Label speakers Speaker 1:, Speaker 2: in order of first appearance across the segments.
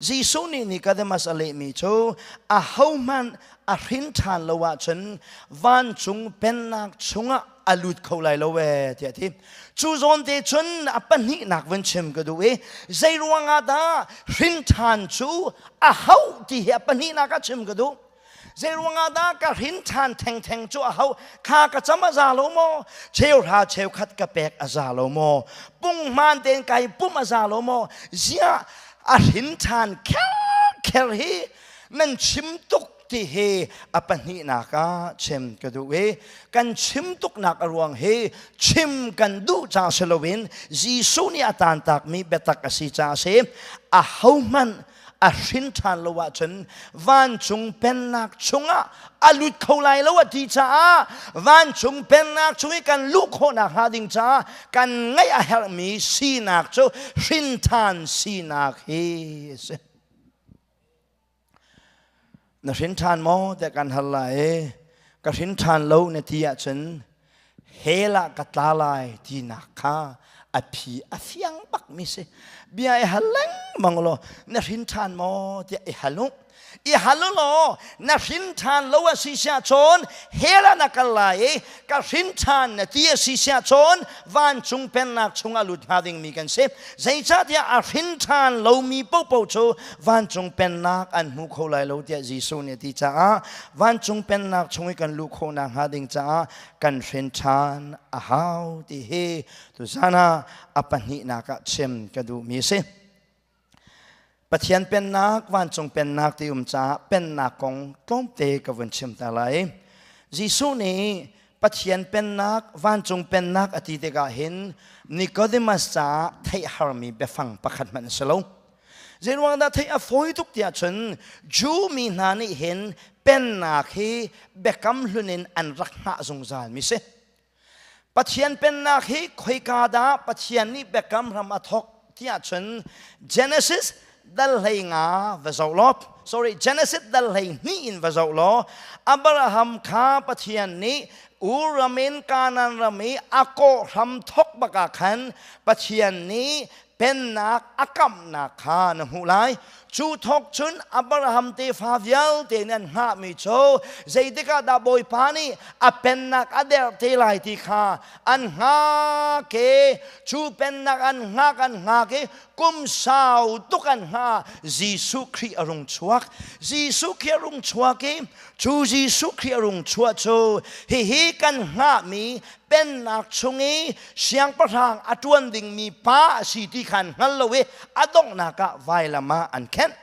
Speaker 1: Jesuh nih Nicodemus a lehmi cu ahohmanh a hrin ṭhan lo ahcun vancung pennak chungah a lut kho lai lo ee tiah a ti. Cu zawn te cun a pahnihnak vun chim ka duh i zei ruangah dah hrin ṭhan cu a hauh ti hi a pahnihnak ah chim ka duh. Zei ruangah dah ka hrin ṭhan thengtheng cu a hauh? Kha ka cam a za lo maw? Cheuhra cheukhat ka pek a za lo maw? Punghman tein kai pumh a za lo maw? Ziah a hrin ṭhan kher hi nan chim tuk ti hi a pahnihnak ah chim ka duh i kan chim tuknak a ruang hi chim kan duh ca si loin Jesuh nih a taantakmi biatak a si caah a si. Ahohmanh a hrin ṭhan lo ahcun vancung pennak chungah a lut kho lai lo a ti caah vancung pennak chung i kan luh khawhnak hnga ding caah kan ngaih a herhmi sinak cu hrin ṭhan sinak hi a si. Na hrin ṭhan maw tiah kan hal lai i ka hrin ṭhan lo na ti ahcun hell ah ka tla lai tinak kha a phi a fiang bak mi si. Bia i hal lengmang law na hrin ṭhan maw tiah i hal u. I hal u law na hrin ṭhan lo a si siah cun hell ah na kal lai i ka hrin ṭhan na ti a si siah cun vancung pennak chungah lut hnga dingmi kan si. Zeicahtiah a hrin ṭhan lomi paohpaoh cu vancung pennak an hmu kho lai lo tiah Jesuh nih a ti caah vancung pennak chung i kan luh khawh nakhnga ding caah kan hrin ṭhan a hau ti hi tuzan ah a pahnihnak ah chim ka duhmi a si. Pathian pennak, vancung pennak ti um caah pennak kong tlawmte ka vun chim ta lai. Jesuh nih Pathian pennak, vancung pennak a ti tikah hin Nicodemus caah theih harmi biafang pakhat hmanh a si lo. Zeiruang dah theih a fawi tuk tiah cun Jew mi hna nih hin pennak hi biakam hlun in an rak hngah zungzal mi si. Pathian pennak hi khoika dah Pathian nih biakam ram a thawk tiah cun Genesis dal 15 va zoh law sorry Genesis dal 12 in va zoh law Abraham kha Pathian nih Ur ram in Kanaan ram i a kawh hram thawk bak ah khan Pathian nih pennak a kamhnak kha na hmuh lai. Cu thawk cun Abraham tefa vialte nih an hngahmi cu zeitik ah dah Bawipa nih a pennak a derh te lai ti kha an hngak i cu pennak an hngak an hngak i kum sau tuk an hngah. Jesuh Khrih a rung chuak. Jesuh Khrih a rung chuak i cu Jesuh Khrih a rung chuah cu hihi kan hngahmi pennak chung i siangpahrang a ṭuan dingmi pa a si ti kha an hngal lo i a donghnak ah vailam ah an khenh.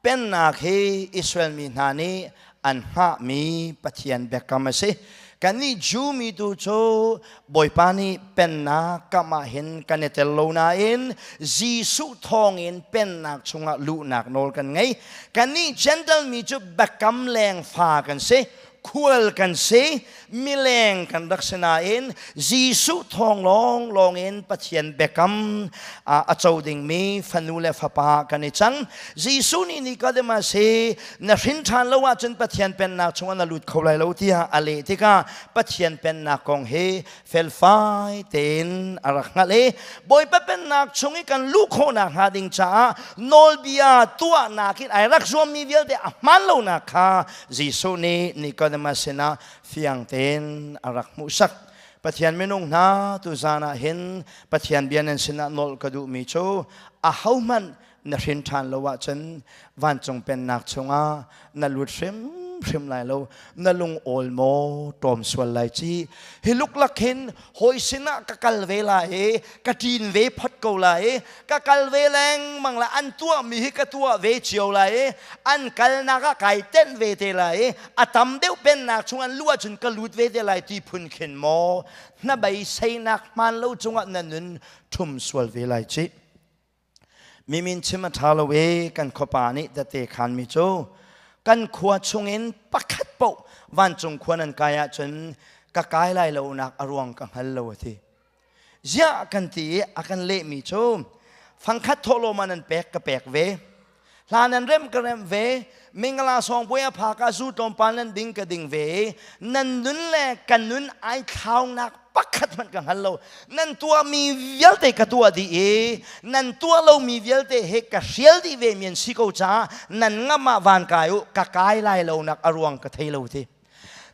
Speaker 1: Pennak hi Israel mi hna nih an hngahmi Pathian biakam a si. Kannih Jew mi tu cu Bawipa nih pennak kam ah hin kan i tel lo nain Jesuh thawngin pennak chungah luhnak nawl kan ngei. Kannih Gentile mi cu biakam leng fa kan si. Khual kan si, mileng kan rak si nain Jesuh thawng lawnglawng in Pathian biakam a co dingmi fanu le fapa kan i cang. Jesuh nih Nicodemus hi na hrin ṭhan lo ahcun Pathian pennak chungah na lut kho lai lo tiah a leh tikah Pathian pennak kong hi felfai tein a rak hngalh i Bawipa pennak chung i kan luh khawhnak hnga ding caah nawlbia tuahnak in ai rak zuammi vialte a hmaan lonak kha Jesuh nih Nicodemus sinah fiang tein a rak hmuhsak. Pathian minung hna tuzaan ah hin Pathian bia nan sinah nolh ka duhmi cu ahohmanh na hrin ṭhan lo ahcun vancung pennak chungah na lut hrimhrim lai lo. Na lung awl maw ṭawm sual lai ci. Hi luklak hin hawi sinah ka kal ve lai i ka ṭin ve phot ko lai i ka kal ve lengmang lai, an tuahmi hi ka tuah ve cio lai i an kalnak ah kai tenh ve te lai i a tam deuh pennak chung an luh ahcun ka lut ve te lai ti phun khin maw hnabeiseinak hmaan lo cungah na nun ṭhum sual ve lai ci. Mi min chim a ṭha lo i kan khuapa nih tete khanmi cu kan khua chungin pakhat paoh vancung khua nan kai ahcun ka kai lai lonak a ruang ka hngal lo a ti. Ziah kan ti i a kan lehmi cu fangkhat thawhlawm ah nan pek ka pek ve. Hla nan remh ka remh ve. Mingala sawngpuai a phak ah zu tlawmpal nan ding ka ding ve. Nan nun le ka nun ai thlaunak pakhat hmanh ka hngal lo. Nan tuahmi vialte ka tuah dih i nan tuah lomi vialte he ka hrial dih ve mi an si ko caah nan ngam ah van kai u ka kai lai lo nak a ruang ka thei lo ti.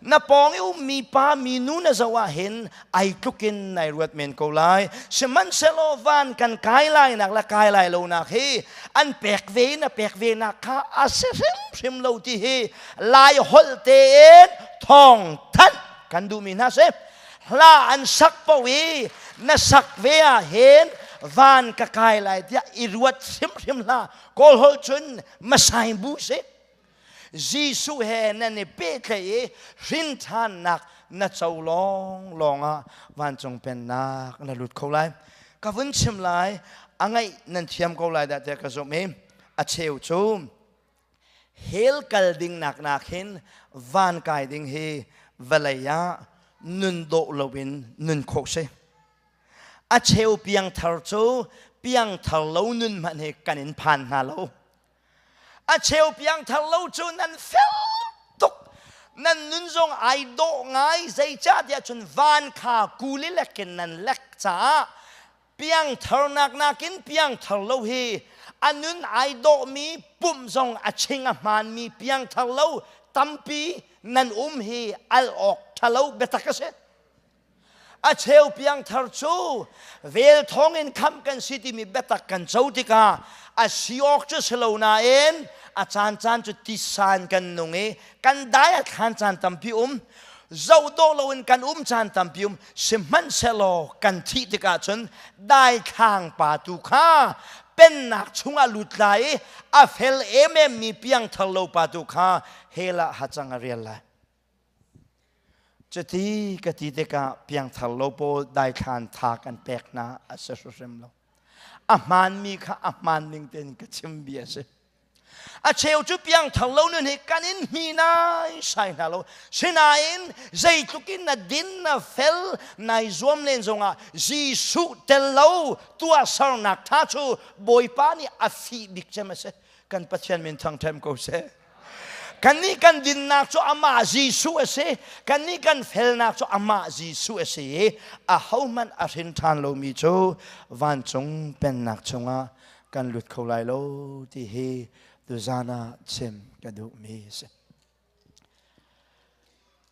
Speaker 1: Na pawng i ummi pa minu na zoh ah hin ai tlukin nai ruat men ko lai. Sihmanhsehlaw van kan kai lai nak le kai lai lo nak hi an pek ve in a pek ve nak kha a si hrimhrim lo ti hi Lai holh tein thawng thanh kan duhmi hna si. Hla an sak paoh i na sak ve ah hin van ka kai lai tiah i ruat hrimhrim hlah. Kawl holh cun masai bu si. Jesuh he nan i pehtlaih i hrinthannak na co lawnglawng ah vancung pennak na lut kho lai. Ka vun chim lai, a ngaih nan thiam ko lai dah tiah ka zumh i a cheu cu hell kal ding nak nak hin van kai ding hi vawlei ah nun dawh loin nun khawh si. A cheu piangthar cu piangthar lo nun hmanh hi kan in phan hna lo. A cheu piangthar lo cu nan fel tuk. Nan nun zong ai dawh ngai zeicahtiah cun van kha kuli lek in nan lek caah piangtharnak nakin piangthar lo hi a nun ai dawhmi pumh zong a ching a hmaanmi piangthar lo tampi nan um hi al awk ṭhalo biatak a si. A cheu piangthar cu vel thawngin khamh kan si timi biatak kan co tikah a si awk cu si lo nain a caancaan cu tisan kan nung i kan dai a thlan caan tampi um zoh dawh loin kan um caan tampi um sihmanhsehlaw kan thih tikah cun daithlang pa tu kha pennak chungah lut lai i a fel emem mi piangthar lo pa tu kha hell ah hacang a rial lai. Cuti ka ti tikah piangthar lo pawl daithlan tha kan pek hna a si hrimhrim lo. A hmaanmi kha a hmaan ning tein ka chim bia a si. A cheu cu piangthar lo nun hi kan in hmi nai sai hna lo. Sinain zeitluk in na din na fel nai zuam len zongah Jesuh tel lo tuahsernak tha cu Bawipa nih a fih bik cem a si. Kan Pathian min thangṭhem ko seh. Kannih kan dinnak cu amah Jesuh a si. Kannih kan felnak cu amah Jesuh a si i ahohmanh a hrin ṭhan lomi cu vancung pennak chungah kan lut kho lai lo ti hi tuzan ah chim ka duhmi a si.